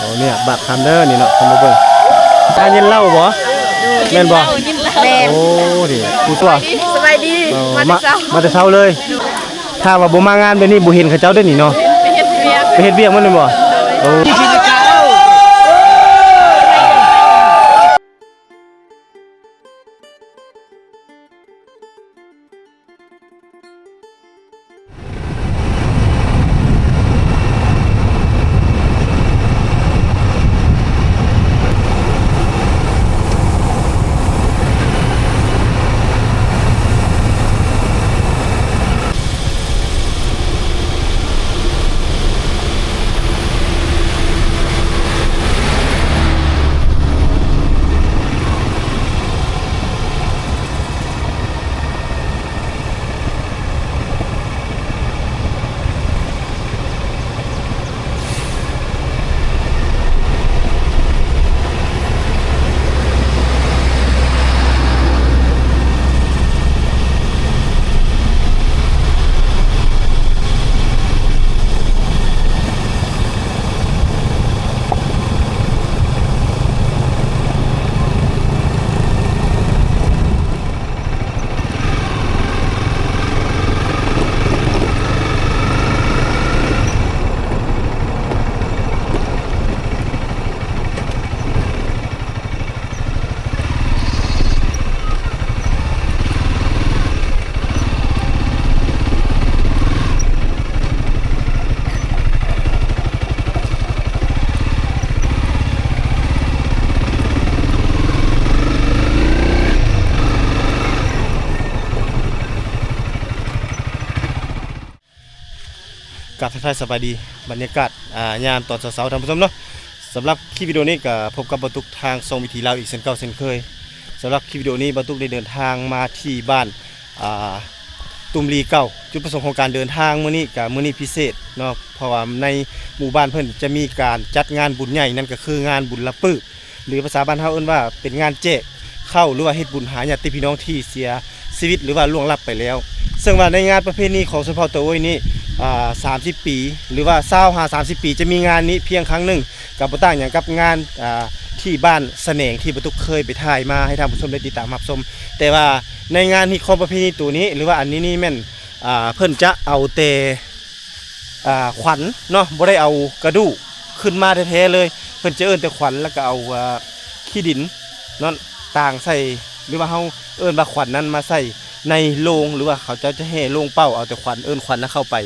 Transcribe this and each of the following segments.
ໂອ້ ເນຍ ບາດຄຳເດີນີ້ເນາະ ຄຳມາເບິ່ງ. ອາ ກິນເຫຼົ້າບໍ່? ແມ່ນບໍ່? ແມ່ນ. ໂອ້ ນີ້ ຜູ້ຕົວະ ສະບາຍດີ. ເອີ ມາແຕ່ເຊົ້າ ມາແຕ່ເຊົ້າເລີຍ. ຖ້າວ່າບໍ່ມາງານແບບນີ້ ບໍ່ເຫັນເຂົາເຈົ້າເດ້ນີ້ເນາະ. ໄປເຮັດວຽກ ໄປເຮັດວຽກໝົດແມ່ນບໍ່? ໂອ້. ກາບທັກທາຍສະບາຍດີ ບັນຍາກາດ ອ່າ ຍາມຕອນເຊົ້າໆ ທ່ານຜູ້ຊົມເນາະ. ສຳລັບຄລິບວິດີໂອນີ້ກໍພົບກັບບ່າວຕຸກທາງຊ່ອງວິຖີລາວອີກເຊັ່ນເກົ່າເຊັ່ນເຄີຍ. ສຳລັບຄລິບວິດີໂອນີ້ ບ່າວຕຸກໄດ້ເດີນທາງມາທີ່ບ້ານ ອ່າ ຕຸມລີເກົ່າ. ຈຸດປະສົງຂອງການເດີນທາງມື້ນີ້ກໍ ມື້ນີ້ພິເສດເນາະ ເພາະວ່າໃນໝູ່ບ້ານເພິ່ນຈະມີການຈັດງານບຸນໃຫຍ່ ນັ້ນກໍຄືງານບຸນລະປືບ ຫຼື ພາສາບ້ານເຮົາເອີ້ນວ່າເປັນງານແຈກເຂົ້າ ຫຼືວ່າເຮັດບຸນຫາຍາດຕິພີ່ນ້ອງທີ່ເສຍຊີວິດ ຫຼືວ່າລ່ວງລັບໄປແລ້ວ. ເຊິ່ງວ່າໃນງານປະເພນີຂອງຊົນເຜົ່າຕາໂອ້ຍນີ້ ອ່າ ສາມສິບປີ ຫຼືວ່າຊາວຫາສາມສິບປີ ຈະມີງານນີ້ພຽງຄັ້ງໜຶ່ງ ກໍບໍ່ຕ່າງຫຍັງກັບງານ ອ່າ ທີ່ບ້ານສະແໜງ ທີ່ບ່າວຕຸກເຄີຍໄປຖ່າຍມາໃຫ້ທ່ານຜູ້ຊົມໄດ້ຕິດຕາມຮັບຊົມ. ແຕ່ວ່າໃນງານຮີດຄອງປະເພນີໂຕນີ້ ຫຼືວ່າອັນນີ້ນີ້ແມ່ນ ອ່າ ເພິ່ນຈະເອົາແຕ່ ອ່າ ຂວັນເນາະ ບໍ່ໄດ້ເອົາກະດູກຂຶ້ນມາແທ້ໆເລີຍ. ເພິ່ນຈະເອີ້ນແຕ່ຂວັນ ແລ້ວກໍເອົາ ອ່າ ຂີ້ດິນນັ້ນຕາງໃສ່ ຫຼືວ່າເຮົາເອີ້ນວ່າຂວັນນັ້ນມາໃສ່ໃນໂລງ ຫຼືວ່າເຂົາເຈົ້າຈະແຫ່ໂລງເປົ່າ ເອົາແຕ່ຂວັນ ເອີ້ນຂວັນນັ້ນເຂົ້າໄປ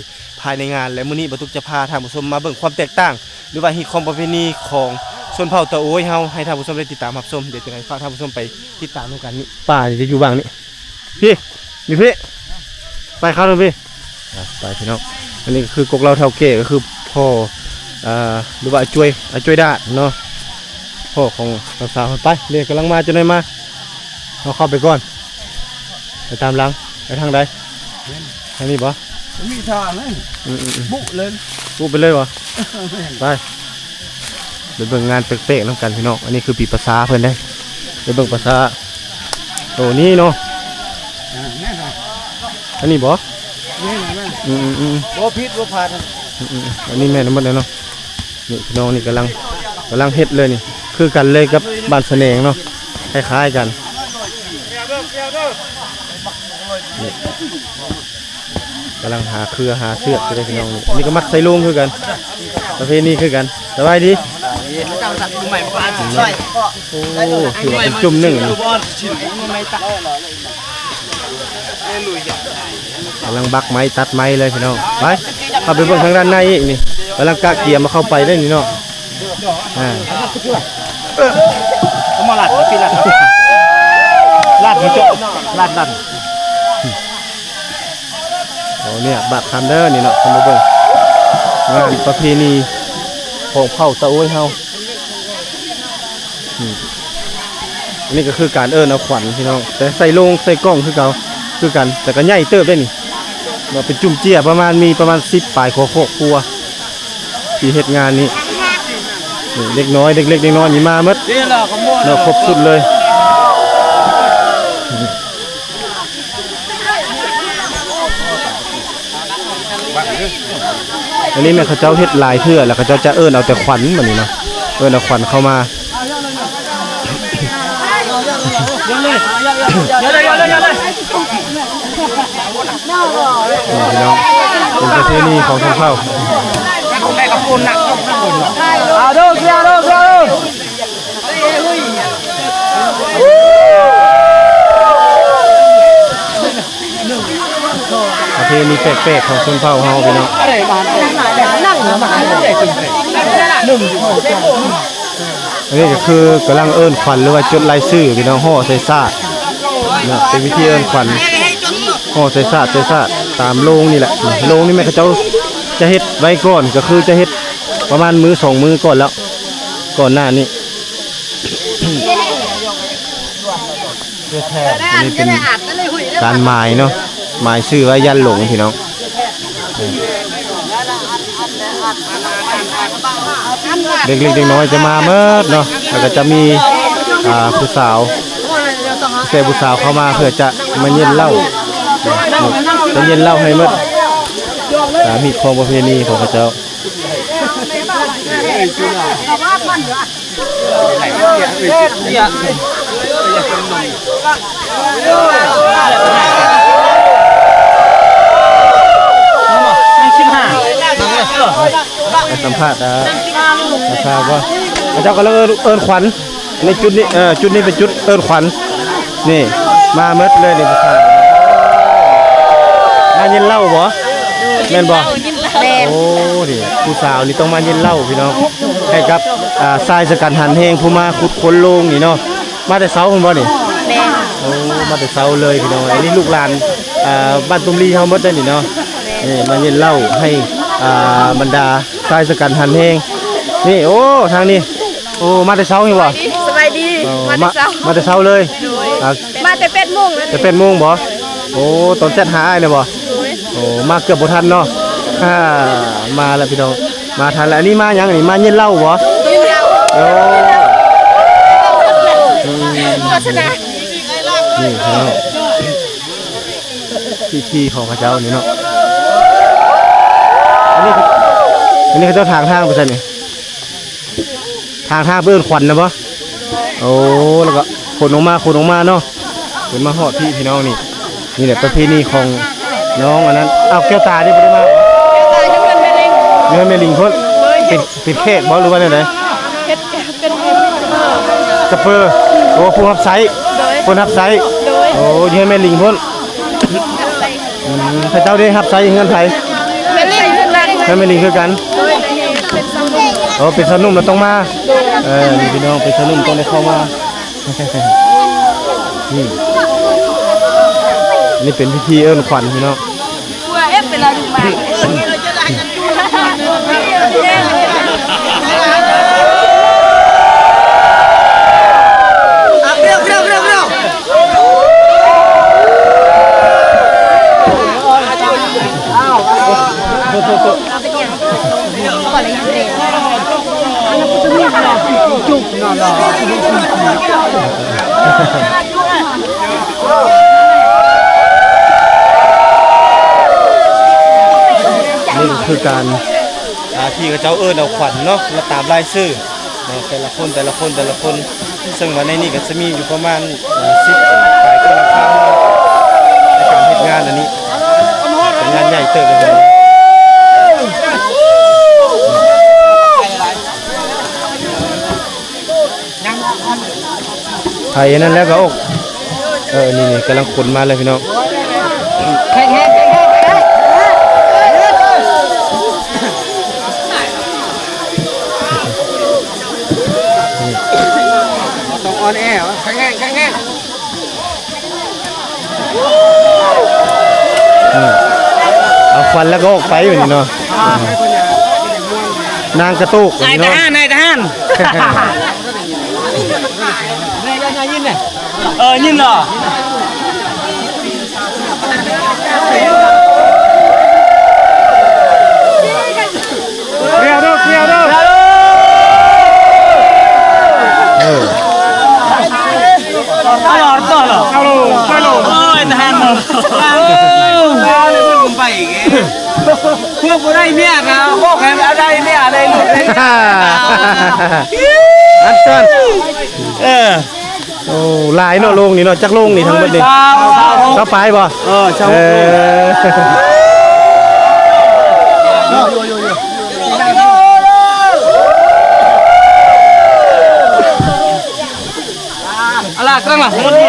ພາຍໃນງານ. ແລະ ມື້ນີ້ບ່າວຕຸກຈະພາທ່ານຜູ້ຊົມມາເບິ່ງຄວາມແຕກຕ່າງ ຫຼືວ່າຮີດຄອງປະເພນີຂອງຊົນເຜົ່າຕາໂອ້ຍເຮົາ ໃຫ້ທ່ານຜູ້ຊົມໄດ້ຕິດຕາມຮັບຊົມ. ດຽວຈັ່ງໃດຝາກທ່ານຜູ້ຊົມໄປຕິດຕາມນຳກັນນີ້. ປ່ານີ້ຈະຢູ່ຫວ່າງນີ້. ພີ່ ນີ້ພີ່ ໄປເຂົ້ານຳພີ່. ອ່ະ ໄປພີ່ນ້ອງ. ອັນນີ້ກໍຄືກົກເຫຼົ່າເຖົ້າແກ່ ກໍຄືພໍ່ ເອີ ຫຼືວ່າອາຈວຍ ອາຈວຍດາດເນາະ ພໍ່ຂອງສາວໆ. ໄປເລີຍ ກຳລັງມາ ຈັກໜ່ອຍມາ. ເຮົາເຂົ້າໄປກ່ອນ ໄປຕາມຫຼັງ. ໄປທາງໃດ? ແມ່ນ ທາງນີ້ບໍ່? ມີທາງນັ້ນ. ອືມໆໆ ບຸເລີຍ ບຸໄປເລີຍບໍ່? ແມ່ນ ໄປ. ໄປເບິ່ງງານແປກໆນຳກັນພີ່ນ້ອງ. ອັນນີ້ຄືປີປາສາເພິ່ນເດ້. ໄປເບິ່ງປາສາໂຕນີ້ເນາະ. ອ່າ ແມ່ນລະ ອັນນີ້ບໍ່? ແມ່ນລະ. ອືມໆໆ ບໍ່ຜິດບໍ່ພາດ. ອືມໆ ອັນນີ້ແມ່ນໝົດເລີຍເນາະ. ນີ້ພີ່ນ້ອງ ນີ້ກຳລັງ ກຳລັງເຮັດເລີຍນີ້. ຄືກັນເລີຍກັບບ້ານສະແໜງເນາະ ຄ້າຍໆກັນ. ນີ້ ກຳລັງຫາເຄືອຫາເຊືອກຢູ່ເດ້ພີ່ນ້ອງ. ນີ້ ອັນນີ້ກໍມັດໃສ່ໂລງຄືກັນ ປະເພນີຄືກັນ. ສະບາຍດີ. ໂອ້ ຖືວ່າເປັນຈຸ່ມໜຶ່ງນີ້ ກຳລັງບັກໄມ້ຕັດໄມ້ເລີຍພີ່ນ້ອງ. ໄປ ເຂົ້າໄປເບິ່ງທາງດ້ານໃນອີກນີ້ ກຳລັງກະກຽມມາເຂົ້າໄປເດ້ນີ້ເນາະ. ອ່າ ເອົາມາລັດ ມາປີລັດ ລັດໃຫ້ຈົບ ລັດ ລັດ. ໂອ້ ເນຍ ບາດຄຳເດີນີ້ເນາະ ຄຳມາເບິ່ງງານປະເພນີຂອງເຜົ່າຕາໂອ້ຍເຮົາ. ອືມ ອັນນີ້ກໍຄືການເອີ້ນເອົາຂວັນພີ່ນ້ອງ ແຕ່ໃສ່ໂລງໃສ່ກ່ອງຄືເກົ່າ ຄືກັນ ແຕ່ກໍໃຫຍ່ເຕີບເດ້ນີ້ເນາະ. ເປັນຈຸ່ມເຈ້ຍ ປະມານ ມີປະມານສິບປາຍກວ່າຄອບຄົວທີ່ເຮັດງານນີ້. ນີ້ເດັກນ້ອຍ ເດັກເລັກເດັກນ້ອຍນີ້ມາໝົດເນາະ ຄົບຊຸດເລີຍ. ອັນນີ້ແມ່ນເຂົາເຈົ້າເຮັດຫຼາຍເທື່ອ ແລ້ວເຂົາເຈົ້າຈະເອີ້ນເອົາແຕ່ຂວັນບັດນີ້ເນາະ. ເອີ້ນເອົາຂວັນເຂົ້າມາ. ນີ້ພີ່ນ້ອງ ເປັນປະເພນີຂອງຊົນເຜົ່າ. ປະເພນີແປກໆຂອງຊົນເຜົ່າເຮົາພີ່ນ້ອງ. ອັນນີ້ກໍຄືກຳລັງເອີ້ນຂວັນ ຫຼືວ່າຈົດລາຍຊື່ພີ່ນ້ອງ ຫໍ່ໃສ່ສາດເນາະ. ເປັນພິທີເອີ້ນຂວັນ ຫໍ່ໃສ່ສາດ ໃສ່ສາດຕາມໂລງນີ້ແຫຼະ. ໂລງນີ້ແມ່ນເຂົາເຈົ້າຈະເຮັດໄວ້ກ່ອນ ກໍຄືຈະເຮັດປະມານມື້ສອງມື້ກ່ອນແລ້ວ ກ່ອນໜ້ານີ້. ອັນນີ້ເປັນການໝາຍເນາະ ໝາຍຊື່ໄວ້ຢ້ານຫຼົງພີ່ນ້ອງ. ເດັກໆນ້ອຍໆຈະມາໝົດເນາະ ແລ້ວກໍຈະມີ ອ່າ ຜູ້ສາວ ແຕ່ຜູ້ສາວເຂົ້າມາເພື່ອຈະມາເຢັນເຫຼົ້າ ຈະເຢັນເຫຼົ້າໃຫ້ໝົດ ຕາມຮີດຄອງປະເພນີຂອງເຂົາເຈົ້າ. ໄປສຳພາດ ອ່າ ຊາວວ່າ ເຂົາເຈົ້າກຳລັງເອີ້ນ ເອີ້ນຂວັນ. ໃນຈຸດນີ້ ເອີ ຈຸດນີ້ເປັນຈຸດເອີ້ນຂວັນ. ນີ້ ມາໝົດເລີຍນີ້ ຜູ້ສາວ ມາເຢັນເຫຼົ້າບໍ່? ແມ່ນບໍ່? ແມ່ນ. ໂອ້ ນີ້ ຜູ້ສາວນີ້ຕ້ອງມາເຢັນເຫຼົ້າພີ່ນ້ອງ ໃຫ້ກັບ ອ່າ ຊາຍຊະກັນຫັນແຮງ ຜູ້ມາຂຸດຄົ້ນໂລງນີ້ເນາະ. ມາແຕ່ເຊົ້າພຸ້ນບໍ່ນີ້? ແມ່ນ. ໂອ້ ມາແຕ່ເຊົ້າເລີຍພີ່ນ້ອງ. ອັນນີ້ລູກຫຼານ ອ່າ ບ້ານຕຸ້ມລີເຮົາໝົດເດ້ນີ້ເນາະ. ແມ່ນ. ນີ້ ມາເຢັນເຫຼົ້າໃຫ້ ອ່າ ບັນດາຊາຍຊະກັນຫັນແຮງ. ນີ້ ໂອ້ ທາງນີ້ ໂອ້ ມາແຕ່ເຊົ້ານີ້ບໍ່? ສະບາຍດີ. ອໍ ມາແຕ່ເຊົ້າ ມາແຕ່ເຊົ້າເລີຍ. ໂດຍ. ອ່າ ມາແຕ່ແປດໂມງແລ້ວ. ແຕ່ແປດໂມງບໍ່? ໂອ້ ຕອນແຊັດຫາອ້າຍນະບໍ່? ໂດຍ. ໂອ້ ມາເກືອບບໍ່ທັນເນາະ. ອ່າ ມາແລ້ວພີ່ນ້ອງ ມາທັນແລ້ວ. ອັນນີ້ມາຫຍັງນີ້? ມາເຢັນເຫຼົ້າບໍ່? ເຢັນເຫຼົ້າ. ໂອ້ ອືມ ໂຄສະນາ. ນີ້ພີ່ນ້ອງ ພິທີຂອງເຂົາເຈົ້ານີ້ເນາະ. ອັນນີ້ ອັນນີ້ເຂົາເຈົ້າຖາງທາງໄປໃສນີ້? ທາງ ທາງໄປເອີ້ນຂວັນນະບໍ່? ໂອ້ ແລ້ວກໍຂົນອອກມາ ຂົນອອກມາເນາະ. ເພິ່ນມາຮອດພີ້ພີ່ນ້ອງນີ້. ນີ້ແຫຼະປະເພນີຂອງນ້ອງອັນນັ້ນ. ອ້າວ ແກ້ວຕານີ້ບໍ່ໄດ້ມາບໍ່? ແກ້ວຕາຢູ່ເຮືອນແມ່ລິງ. ຢູ່ເຮືອນແມ່ລິງພຸ້ນ. ໂດຍ. ເປັນ ເປັນແຂກບໍ່ ຫຼືວ່າແນວໃດ? ເຮັດ ເປັນສະເປີ. ໂອ້ ຜູ້ຮັບໃຊ້. ໂດຍ. ຄົນຮັບໃຊ້. ໂດຍ. ໂອ້ ຢູ່ເຮືອນແມ່ລິງພຸ້ນ. ອືມ ເຂົາເຈົ້າໄດ້ຮັບໃຊ້ເຮືອນໃຜ? ແມ່ລິງຄືກັນ. ເຮືອນແມ່ລິງຄືກັນ. ໂດຍ. ເປັນຊາວໜຸ່ມ. ໂອ້ ເປັນຊາວໜຸ່ມແລ້ວຕ້ອງມາ. ໂດຍ. ເອີ ນີ້ພີ່ນ້ອງ ເປັນຊາວໜຸ່ມຕ້ອງໄດ້ເຂົ້າມາ. ນີ້ ນີ້ເປັນພິທີເອີ້ນຂວັນພີ່ນ້ອງ. ນີ້ຄືການ ອ່າ ທີ່ເຂົາເຈົ້າເອີ້ນເອົາຂວັນເນາະ ແລະ ຕາມລາຍຊື່ເນາະ ແຕ່ລະຄົນ ແຕ່ລະຄົນ ແຕ່ລະຄົນ. ເຊິ່ງວ່າໃນນີ້ກໍຈະມີຢູ່ປະມານ ເອີ ສິບປາຍກວ່າຫຼັງຄາເຮືອນ ໃນການເຮັດງານອັນນີ້ ເປັນງານໃຫຍ່ເຕີບເລີຍ. ໄຖອັນນັ້ນແລ້ວກໍອອກ. ເອີ ນີ້ໆ ກຳລັງຂົນມາເລີຍພີ່ນ້ອງ. ແຂງແຮງ ແຂງແຮງ ແຂງແຮງ. ຕ້ອງອ່ອນແອວະ ແຂງແຮງ ແຂງແຮງ. ເອີ ເອົາຄວັນແລ້ວກໍອອກໄປບາດນີ້ເນາະ. ນາງກະໂຕກ ນາຍທະຫານ ນາຍທະຫານ. ເອີ ຍິນເນາະ. ເອີ ຕະຫຼອດ ຕະຫຼອດ. ໂອ້ຍ ທະຫານ ເອີ ໄປອີກ. ພວກບໍ່ໄດ້ເມຍນະ ບອກໃຫ້ໄດ້ເມຍໄດ້ລູກ. ອັນກ່ອນ ເອີ ໂອ້ ຫຼາຍເນາະ ໂລງນີ້ເນາະ ຈັກໂລງນີ້ທັງໝົດນີ້? ຊາວປາຍບໍ່? ເອີ ຊາວ ເອີ ອາລາກຳລັງມາໝົດນີ້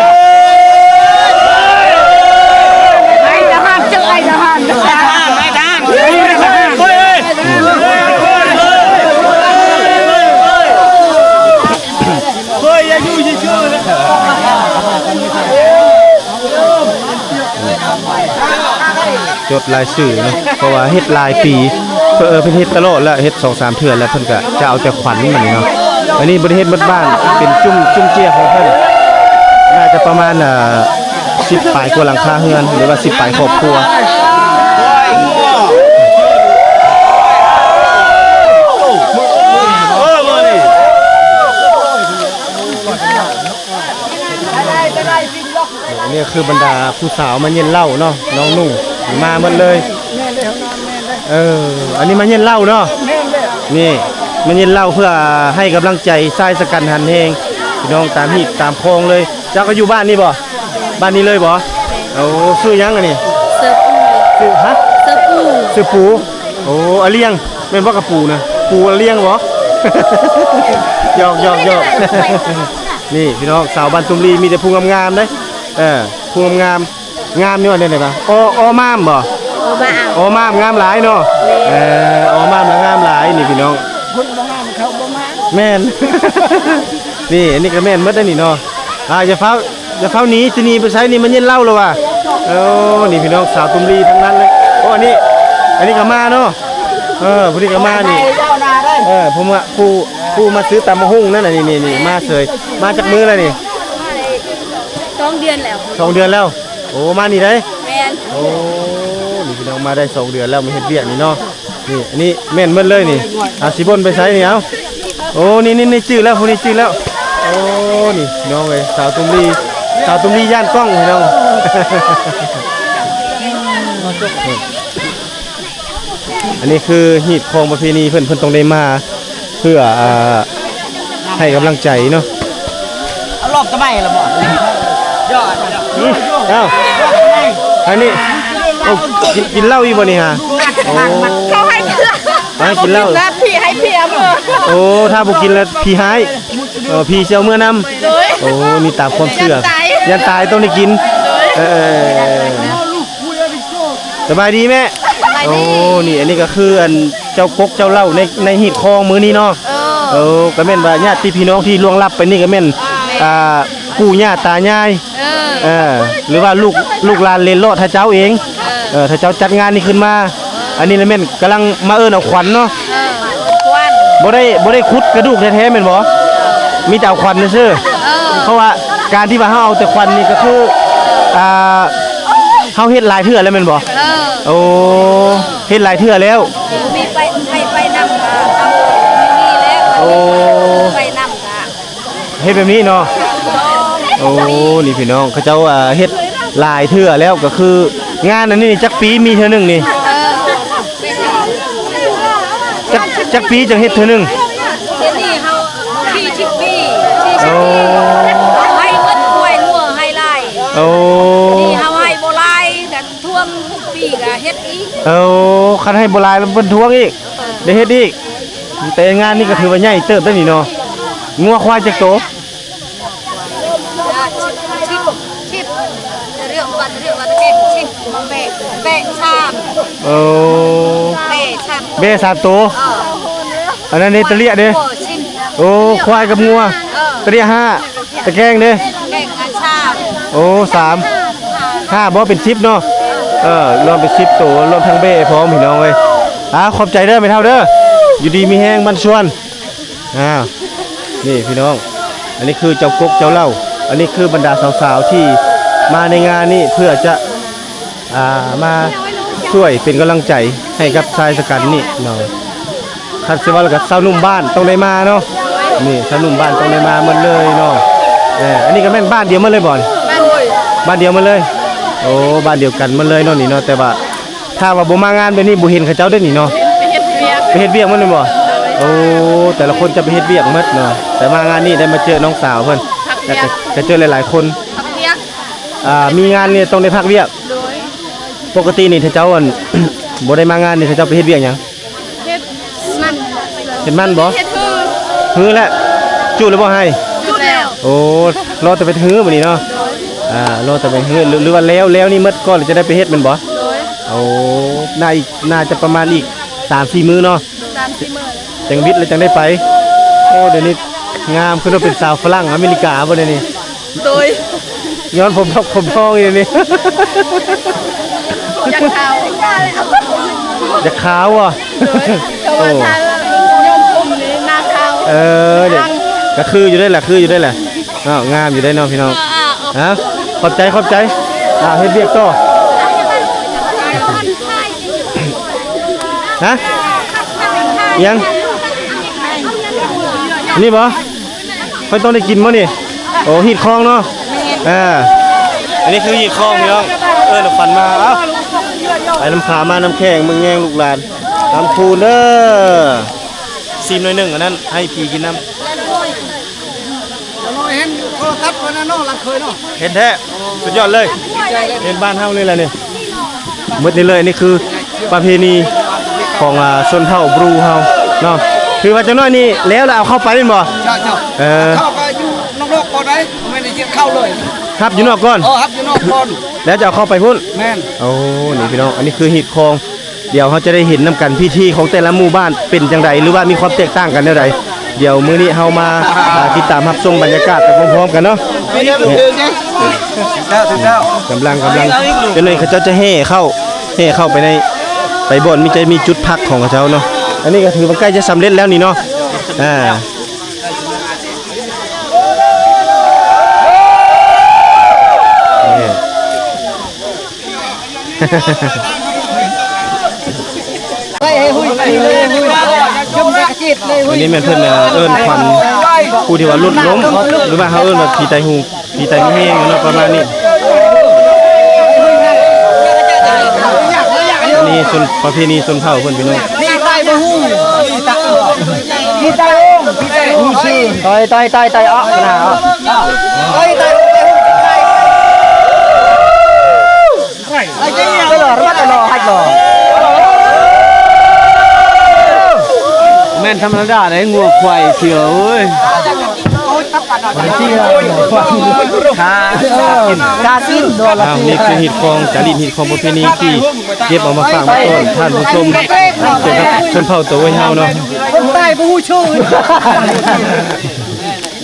ນາຍທະຫານ ເຈີນາຍທະຫານ ນາຍທະຫານ ນາຍທະຫານ ໂອ້ຍ ໂອ້ຍ ໂອ້ຍ ຢ່າຢູ່ຊື່ໆ ນະ. ຈົດລາຍຊື່ເນາະ ເພາະວ່າເຮັດຫຼາຍປີ ເອີ ເພິ່ນເຮັດຕະຫຼອດແລ້ວ ເຮັດສອງສາມເທື່ອແລ້ວ ເພິ່ນກະຈະເອົາແຕ່ຂວັນບັດນີ້ເນາະ. ອັນນີ້ບໍ່ໄດ້ເຮັດໝົດບ້ານ ເປັນຈຸ້ມ ຈຸ້ມເຈ້ຍຂອງເພິ່ນ ໜ້າຈະປະມານ ເອີ ສິບປາຍກວ່າຫຼັງຄາເຮືອນ ຫຼືວ່າສິບປາຍຄອບຄົວ. ອັນນີ້ຄືບັນດາຜູ້ສາວມາເຢັນເຫຼົ້າເນາະ ນ້ອງນຸ່ງມາໝົດເລີຍ. ເອີ ອັນນີ້ມາເຢັນເຫຼົ້າເນາະ. ນີ້ມາເຢັນເຫຼົ້າເພື່ອໃຫ້ກຳລັງໃຈຊາຍຊະກັນຫັນແຮງ ພີ່ນ້ອງຕາມຮີດຕາມຄອງເລີຍ. ເຈົ້າກໍຢູ່ບ້ານນີ້ບໍ່? ບ້ານນີ້ເລີຍບໍ່? ໂອ້ ຊື່ຫຍັງອັນນີ້? ຊື່ ຊື່ ຮະ? ຊື່ປູ. ໂອ້ ອາລ້ຽງ ແມ່ນບໍ່ກະປູນະ? ປູອາລ້ຽງບໍ່? ຫຍອກໆໆ ນີ້ພີ່ນ້ອງ ສາວບ້ານຕຸ້ມລີມີແຕ່ຜູ້ງາມໆເດ້. ເອີ ຜູ້ງາມໆ ງາມຢູ່ວ່າແນວໃດວະ? ອໍ ອໍມາມບໍ່? ອໍມາມ ອໍມາມງາມຫຼາຍເນາະ. ແມ່ນ ເອີ ອໍມາມລະງາມຫຼາຍນີ້ພີ່ນ້ອງ ຄົນບໍ່ງາມເຂົາບໍ່ມາ. ແມ່ນ ນີ້ ອັນນີ້ກໍແມ່ນໝົດເດ້ນີ້ເນາະ. ອ່າ ຢ່າຟ້າວ ຢ່າຟ້າວໜີ ຊິໜີໄປໃສນີ້? ມາເຢັນເຫຼົ້າແລ້ວວ່າ. ໂອ້ ນີ້ພີ່ນ້ອງ ສາວຕຸ້ມລີທັງນັ້ນເລີຍ. ໂອ້ ອັນນີ້ ອັນນີ້ກໍມາເນາະ. ເອີ ຜູ້ນີ້ກໍມານີ້. ເອີ ຜູ້ມາ ຜູ້ ຜູ້ມາຊື້ຕຳບັກຫຸ່ງນັ້ນນະ. ນີ້ໆໆ ມາເສີຍ. ມາຈັກມື້ແລ້ວນີ້? ສອງເດືອນແລ້ວ. ສອງເດືອນແລ້ວ. ໂອ້ ມານີ້ໄດ໋. ແມ່ນ. ໂອ້ ນີ້ພີ່ນ້ອງ ມາໄດ້ສອງເດືອນແລ້ວ ມາເຮັດວຽກນີ້ເນາະ. ນີ້ ອັນນີ້ແມ່ນໝົດເລີຍນີ້. ອ່າ ຊິບົ່ນໄປໃສນີ້? ເອົ້າ ໂອ້ ນີ້ໆໆ ຈື່ແລ້ວ ຜູ້ນີ້ຈື່ແລ້ວ. ໂອ້ ນີ້ພີ່ນ້ອງເອີຍ ສາວຕຸ້ມລີ ສາວຕຸ້ມລີຢ້ານກ້ອງພີ່ນ້ອງ. ອັນນີ້ຄືຮີດຄອງປະເພນີເພິ່ນ ເພິ່ນຕ້ອງໄດ້ມາເພື່ອ ອ່າ ໃຫ້ກຳລັງໃຈເນາະ. ເອົາລອບຕະໄບລະບໍ່? ເອົ້າ ອັນນີ້ ໂອ້ ກິນ ກິນເຫຼົ້າອີກບໍ່ນີ້ຫາ? ໂອ້ ເຂົາໃຫ້ກິນເຫຼົ້າ ໃຫ້ກິນເຫຼົ້າ ແລ້ວຜີໃຫ້ຜີເອົາເມືອ. ໂອ້ ຖ້າບໍ່ກິນແລ້ວຜີຮ້າຍ. ເອີ ຜີຊິເອົາເມືອນຳ. ໂດຍ. ໂອ້ ນີ້ຕາມຄວາມເຊື່ອ ຢ້ານຕາຍ ຢ້ານຕາຍຕ້ອງໄດ້ກິນ. ໂດຍ. ເອີ ສະບາຍດີແມ່. ສະບາຍດີ. ໂອ້ ນີ້ ອັນນີ້ກໍຄືອັນເຈົ້າກົກເຈົ້າເຫຼົ້າໃນ ໃນຮີດຄອງມື້ນີ້ເນາະ. ເອີ ເອີ ກໍແມ່ນວ່າຍາດຕິພີ່ນ້ອງທີ່ລ່ວງລັບໄປນີ້ກໍແມ່ນ ແມ່ນ ອ່າ ປູ່ຍ່າຕາຍາຍ ເອີ ເອີ ຫຼືວ່າລູກ ລູກຫຼານເລັດລອດເຂົາເຈົ້າເອງ. ເອີ ເອີ ເຂົາເຈົ້າຈັດງານນີ້ຂຶ້ນມາ. ອັນນີ້ລະແມ່ນກຳລັງມາເອີ້ນເອົາຂວັນເນາະ. ເອີ ຂວັນ ບໍ່ໄດ້ ບໍ່ໄດ້ຂຸດກະດູກແທ້ໆແມ່ນບໍ່? ມີແຕ່ເອົາຂວັນຊື່ໆ. ເອີ ເພາະວ່າການທີ່ວ່າເຮົາເອົາແຕ່ຂວັນນີ້ກໍຄື ອ່າ ເຮົາເຮັດຫຼາຍເທື່ອແລ້ວແມ່ນບໍ່? ເອີ ໂອ້ ເຮັດຫຼາຍເທື່ອແລ້ວ. ມີໄປ ໃຜໄປນຳກໍເອົາ ມີແລ້ວ. ໂອ້ ໄປນຳກໍ ເຮັດແບບນີ້ເນາະ. ໂອ້ ນີ້ພີ່ນ້ອງ ເຂົາເຈົ້າ ອ່າ ເຮັດຫຼາຍເທື່ອແລ້ວ ກໍຄືງານອັນນີ້ຈັກປີມີເທື່ອໜຶ່ງນີ້? ເອີ ຈັກ ຈັກປີຈັ່ງເຮັດເທື່ອໜຶ່ງ? ດຽວນີ້ເຮົາສີ່ສິບປີ. ໂອ້ ໄຮ່ໝົດ ຄວາຍງົວໄຮ່ຫຼາຍ. ໂອ້ ນີ້ເຮົາໄຮ່ບໍ່ຫຼາຍ ກະຖ້ວງທຸກປີກະເຮັດອີກ. ໂອ້ ຄັນໄຮ່ບໍ່ຫຼາຍລະເພິ່ນທ້ວງອີກ. ເອີ ໄດ້ເຮັດອີກ. ແຕ່ງານນີ້ກໍຖືວ່າໃຫຍ່ເຕີບເດ້ນີ້ເນາະ. ງົວຄວາຍຈັກໂຕ? ສິບ ສິບ ເລື່ອງວັດ ເລື່ອງວັດເຈັດ ສິບ ແປດ ແປດ ສາມ. ໂອ້ ແປດ ສາມ ແບ້ສາມໂຕ. ເອີ ອັນນັ້ນເດ ຕະເລຍເດ. ໂອ້ ສິບ ໂອ້ ຄວາຍກັບງົວ. ເອີ ຕະເລຍຫ້າ. ຕະແກງເດ້? ແກງອັນຊາມ. ໂອ້ ສາມ ຫ້າບໍ່ ເປັນສິບເນາະ. ເອີ ລວມເປັນສິບໂຕ ລວມທັງເບ້ພ້ອມພີ່ນ້ອງເອີຍ. ອ່າ ຂອບໃຈເດີແມ່ເຖົ້າເດີ ຢູ່ດີມີແຮງໝັ້ນຊວນ. ອ່າ ນີ້ພີ່ນ້ອງ ອັນນີ້ຄືເຈົ້າກົກເຈົ້າເຫຼົ້າ ອັນນີ້ຄືບັນດາສາວໆທີ່ມາໃນງານນີ້ເພື່ອຈະ ອ່າ ມາຊ່ວຍເປັນກຳລັງໃຈໃຫ້ກັບຊາຍຊະກັນນີ້ເນາະ. ຄັນຊິເວົ້າແລ້ວກໍຊາວໜຸ່ມບ້ານຕ້ອງໄດ້ມາເນາະ. ນີ້ຊາວໜຸ່ມບ້ານຕ້ອງໄດ້ມາໝົດເລີຍເນາະ. ເອີ ອັນນີ້ກໍແມ່ນບ້ານດຽວໝົດເລີຍບໍ່ນີ້? ບ້ານດຽວໝົດເລີຍ. ໂອ້ ບ້ານດຽວກັນໝົດເລີຍເນາະນີ້ເນາະ. ແຕ່ວ່າຖ້າວ່າບໍ່ມາງານແບບນີ້ ບໍ່ເຫັນເຂົາເຈົ້າເດ້ນີ້ເນາະ. ໄປເຮັດວຽກ ໄປເຮັດວຽກໝົດແມ່ນບໍ່? ໂດຍ. ໂອ້ ແຕ່ລະຄົນຈະໄປເຮັດວຽກໝົດເນາະ ແຕ່ມາງານນີ້ໄດ້ມາເຈີນ້ອງສາວເພິ່ນ ພັກວຽກ ແລ້ວກໍ ກໍເຈີຫຼາຍໆຄົນ ພັກວຽກ ອ່າ ມີງານນີ້ຕ້ອງໄດ້ພັກວຽກ ໂດຍ ປົກກະຕິນີ້ຖ້າເຈົ້າ ອັນ ບໍ່ໄດ້ມາງານນີ້ ຖ້າເຈົ້າໄປເຮັດວຽກຫຍັງ? ເຮັດມັນ ເຮັດມັນບໍ່? ເຮັດຮື ຮືແຫຼະ ຈຸແລ້ວບໍ່ໄຮ່? ຈຸແລ້ວ ໂອ້ ລໍແຕ່ໄປຮືບາດນີ້ເນາະ ໂດຍ ອ່າ ລໍແຕ່ໄປຮື ຫຼືວ່າແລ້ວ ແລ້ວນີ້ໝົດກ່ອນ ແລ້ວຈະໄດ້ໄປເຮັດແມ່ນບໍ່? ໂດຍ ໂອ້ ໜ້າອີກ ໜ້າຈະປະມານອີກສາມສີ່ມື້ເນາະ ສາມສີ່ມື້ ຈັ່ງວິດແລ້ວຈັ່ງໄດ້ໄປ ໂອ້ ດຽວນີ້ງາມ ຄືວ່າເປັນສາວຝຣັ່ງອາເມລິກາບໍ່ດຽວນີ້? ໂດຍ ຍ້ອນຜົມທອງ ຜົມທອງຢູ່ນີ້ ຢາກຂາວ ຢາກຂາວບໍ່? ໂດຍ ເພາະວ່າ ໂອ້ ຖ້າຍ້ອມຜົມນີ້ໜ້າຂາວ ເອີ ນີ້ ກໍຄືຢູ່ໄດ້ແຫຼະ ຄືຢູ່ໄດ້ແຫຼະ ອ້າວ ງາມຢູ່ໄດ້ເນາະພີ່ນ້ອງ ອ່າ ອ່າ ຮະ ຂອບໃຈ ຂອບໃຈ ອ່າ ເຮັດວຽກຕໍ່ ຮະ ຫຍັງ? ອັນນີ້ບໍ່? ຂ້ອຍຕ້ອງໄດ້ກິນບໍ່ນີ້? ໂອ້ ຮີດຄອງເນາະ ແມ່ນ ອ່າ ອັນນີ້ຄືຮີດຄອງພີ່ນ້ອງ ເອີ້ນຂວັນມາ ເອົ້າ ໄປນຳຂາມານຳແຂ້ງ ເບິ່ງແຍງລູກຫຼານ ຕຳຄູນເດີ ຊີມໜ້ອຍໜຶ່ງ ອັນນັ້ນໃຫ້ຜີກິນນຳ. ເຫັນໂທລະທັດເພິ່ນນະເນາະ ຫຼັງເຄີຍເນາະ ເຫັນແທ້ ສຸດຍອດເລີຍ ເຫັນບ້ານເຮົາເລີຍແຫຼະນີ້ ໝົດນີ້ເລີຍ ນີ້ຄືປະເພນີຂອງ ອ່າ ຊົນເຜົ່າບຣູເຮົາເນາະ ຖືວ່າຈັກໜ້ອຍນີ້ແລ້ວ ແລ້ວເອົາເຂົ້າໄປແມ່ນບໍ່? ເຈົ້າ ເຈົ້າ ເອີ ເຂົ້າກໍຢູ່ນອກໆກ່ອນໄດ໋ ບໍ່ແມ່ນຊິເຂົ້າເລີຍ ຮັບຢູ່ນອກກ່ອນ ເອີ ຮັບຢູ່ນອກກ່ອນ ແລ້ວຈະເອົາເຂົ້າໄປພຸ້ນ ແມ່ນ ໂອ້ ນີ້ພີ່ນ້ອງ ອັນນີ້ຄືຮີດຄອງ ດຽວເຮົາຈະໄດ້ເຫັນນຳກັນ ພິທີຂອງແຕ່ລະໝູ່ບ້ານເປັນຈັ່ງໃດ ຫຼືວ່າມີຄວາມແຕກຕ່າງກັນແນວໃດ ດຽວມື້ນີ້ເຮົາມາ ອ່າ ຕິດຕາມຮັບຊົມບັນຍາກາດໄປພ້ອມໆກັນເນາະ ເຈົ້າ ເຈົ້າ ກຳລັງ ກຳລັງ ຈັກໜ້ອຍເຂົາເຈົ້າຈະແຫ່ເຂົ້າ ແຫ່ເຂົ້າໄປໃນ ໄປບ່ອນມີ ຈະມີຈຸດພັກຂອງເຂົາເຈົ້າເນາະ ອັນນີ້ກໍຖືວ່າໃກ້ຈະສຳເລັດແລ້ວນີ້ເນາະ ອ່າ ນີ້ ອັນນີ້ແມ່ນເພິ່ນ ເອີ ເອີ້ນຂວັນຜູ້ທີ່ວ່າຫຼຸດລົ້ມ ຫຼືວ່າເຮົາເອີ້ນວ່າຜີຕາຍໂຫງ ຜີຕາຍມີແຮງເນາະ ປະມານນີ້ ອັນນີ້ຊົນ ປະເພນີຊົນເຜົ່າເພິ່ນ ພີ່ນ້ອງ ຕາຍ ຕາຍ ຕາຍ ຕາຍ ເອົາ ຕາຍ ຕາຍ ຕາຍ ຕາຍ ແມ່ນທຳມະດາໄດ໋ ງົວຄວາຍຂຽວເອີຍ ກາກິນ ກາກິນ ອ້າວ ນີ້ຄືຮີດຄອງ ຈາຣີດຮີດຄອງປະເພນີທີ່ເກັບເອົາມາຝາກມາຕ້ອນທ່ານຜູ້ຊົມ ກ່ຽວກັບຊົນເຜົ່າໂຕໄວເຮົາເນາະ ຄົນຕາຍບໍ່ຮູ້ຊື່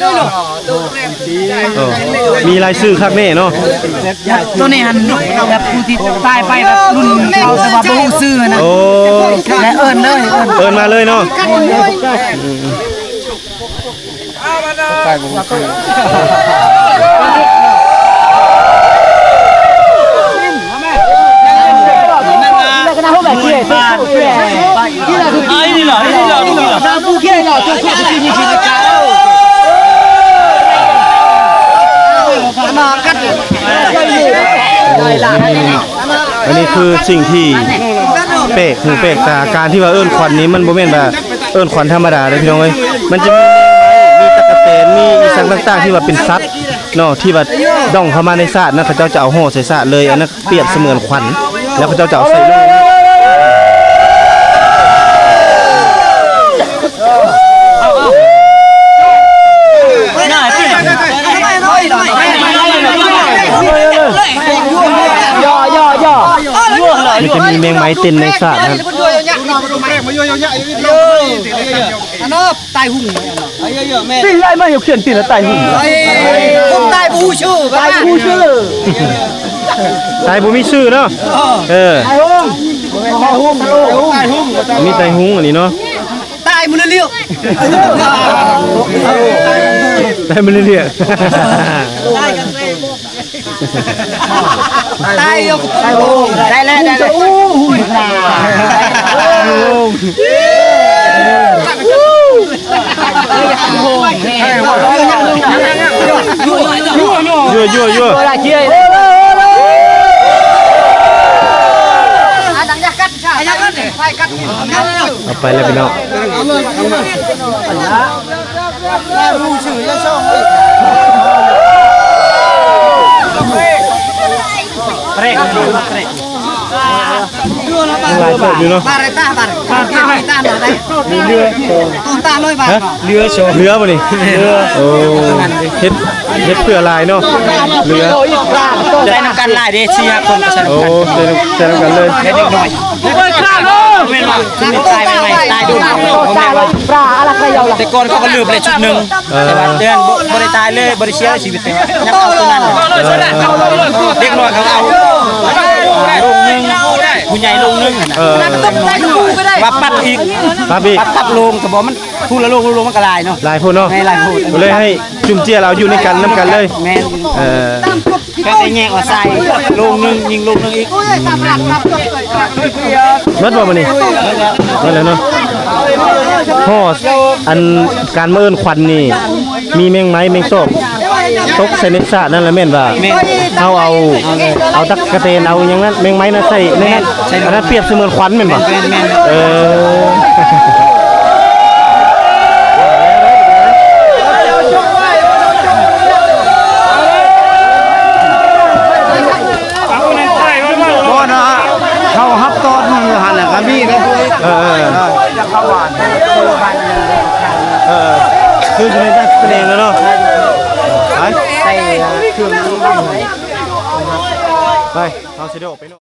ເອີ ມີລາຍຊື່ຄັກແນ່ເນາະ ໂຕນີ້ຫັ້ນ ແບບຜູ້ທີ່ຕາຍໄປແບບລຸ້ນເກົ່າ ແຕ່ວ່າບໍ່ຮູ້ຊື່ນະ ໂອ້ ແລະເອີ້ນເລີຍ ເອີ້ນ ເອີ້ນມາເລີຍເນາະ ຕາຍບໍ່ຮູ້ຊື່ ອັນນີ້ຄືສິ່ງທີ່ແປກຫູແປກຕາ ການທີ່ວ່າເອີ້ນຂວັນນີ້ ມັນບໍ່ແມ່ນວ່າເອີ້ນຂວັນທຳມະດາເດ້ພີ່ນ້ອງເອີຍ ມັນຈະມີ ມີຕັກກະແຕນ ມີອີ່ສັງຕ່າງໆ ທີ່ວ່າເປັນສັດເນາະ ທີ່ວ່າດອງເຂົ້າມາໃນສາດນະ ເຂົາເຈົ້າຈະເອົາຫໍ່ໃສ່ສາດເລີຍ ອັນນັ້ນ ປຽບສະເໝືອນຂວັນ ແລ້ວເຂົາເຈົ້າຈະເອົາໃສ່ໂລງ ມັນຈະມີແມງໄມ້ເຕັ້ນໃນສາດນັ້ນ ຕາຍຫຸ່ງ ຕິງໄລ່ມາຢູ່ຂຽນຕິລະຕາຍຫຸ່ງ ຄົນຕາຍບໍ່ຮູ້ຊື່ ຕາຍບໍ່ຮູ້ຊື່ ຕາຍບໍ່ມີຊື່ເນາະ ເອີ ຕາຍຫຸ່ງ ຕາຍຫຸ່ງ ມີຕາຍຫຸ່ງອັນນີ້ເນາະ ຕາຍມື້ລຽວ ຕາຍມື້ລຽວ ຕາຍກັນເອງ ຕາຍຢູ່ ໄດ້ແລ້ວ ໄດ້ແລ້ວ ເຍົວໆໆ ເອົາໄປແລ້ວພີ່ນ້ອງ ເຣກ ເຣກ ຫຼາຍເຕີບຢູ່ເນາະ ບາດໄດ້ຕາ ບາດ ບາດໄດ້ຕາເນາະ ໄດ້ ເຮືອ ຕາເລີຍບາດ ເຮືອ ເຮືອບໍ່ນີ້ ເຮືອ ໂອ້ ເຮັດ ເຮັດເພື່ອຫຼາຍເນາະ ເຮືອ ໃຊ້ນຳກັນຫຼາຍເດ້ ສີ່ຫ້າຄົນກໍໃຊ້ນຳກັນ ໂອ້ ໃຊ້ນຳ ໃຊ້ນຳກັນເລີຍ ແລະເດັກນ້ອຍ ແມ່ນບໍ່ ຕາຍໃໝ່ໆ ຕາຍດຸນ ແຕ່ກ່ອນເຂົາກໍລືມແລ້ວຊຸດໜຶ່ງ ເອີ ແຕ່ວ່າເດືອນບໍ່ ບໍ່ໄດ້ຕາຍເລີຍ ບໍ່ໄດ້ເສຍຊີວິດ ແຕ່ວ່າຍັງເອົາຕົວນັ້ນ ເອີ ເດັກນ້ອຍເຂົາເອົາໂລງໜຶ່ງ ຜູ້ໃຫຍ່ໂລງໜຶ່ງຫັ້ນນະ ເອີ ວ່າປັດອີກ ປັດອີກ ປັດ ປັດໂລງ ແຕ່ບໍ່ ມັນຜູ້ລະໂລງ ໂລງມັນກໍຫຼາຍເນາະ ຫຼາຍໂພດເນາະ ແມ່ນຫຼາຍໂພດ ກໍເລີຍໃຫ້ຈຸ່ມເຈ້ຍເອົາຢູ່ນຳກັນ ນຳກັນເລີຍ ແມ່ນ ເອີ ແຄ່ແຕ່ແຍກອອກໃສ່ໂລງໜຶ່ງ ຍິງໂລງໜຶ່ງອີກ ໝົດບໍ່ມື້ນີ້ ໝົດແລ້ວເນາະ ຮອດ ອັນ ການມາເອີ້ນຂວັນນີ້ ມີແມງໄມ້ແມງຕອກຕົກໃສ່ໃນສະນັ້ນລະແມ່ນວ່າ ແມ່ນ ເຮົາເອົາ ເອົາຕັກກະແຕນ ເອົາຫຍັງນັ້ນ ແມງໄມ້ນັ້ນໃສ່ໃນນັ້ນ ໃສ່ ອັນນັ້ນປຽບສະເໝືອນຂວັນແມ່ນບໍ່ ແມ່ນໆ ເອີ ບໍ່ນະ ເຮົາຮັບຕອນຢູ່ຫັ້ນແຫຼະ ກໍມີເດ້ ເອີ ເອີ ເອີ ຄືຢູ່ໃນນັກສະແດງແລ້ວເນາະ ໄປ ໄປ ເຮົາຊິໄດ້ອອກໄປນອກ.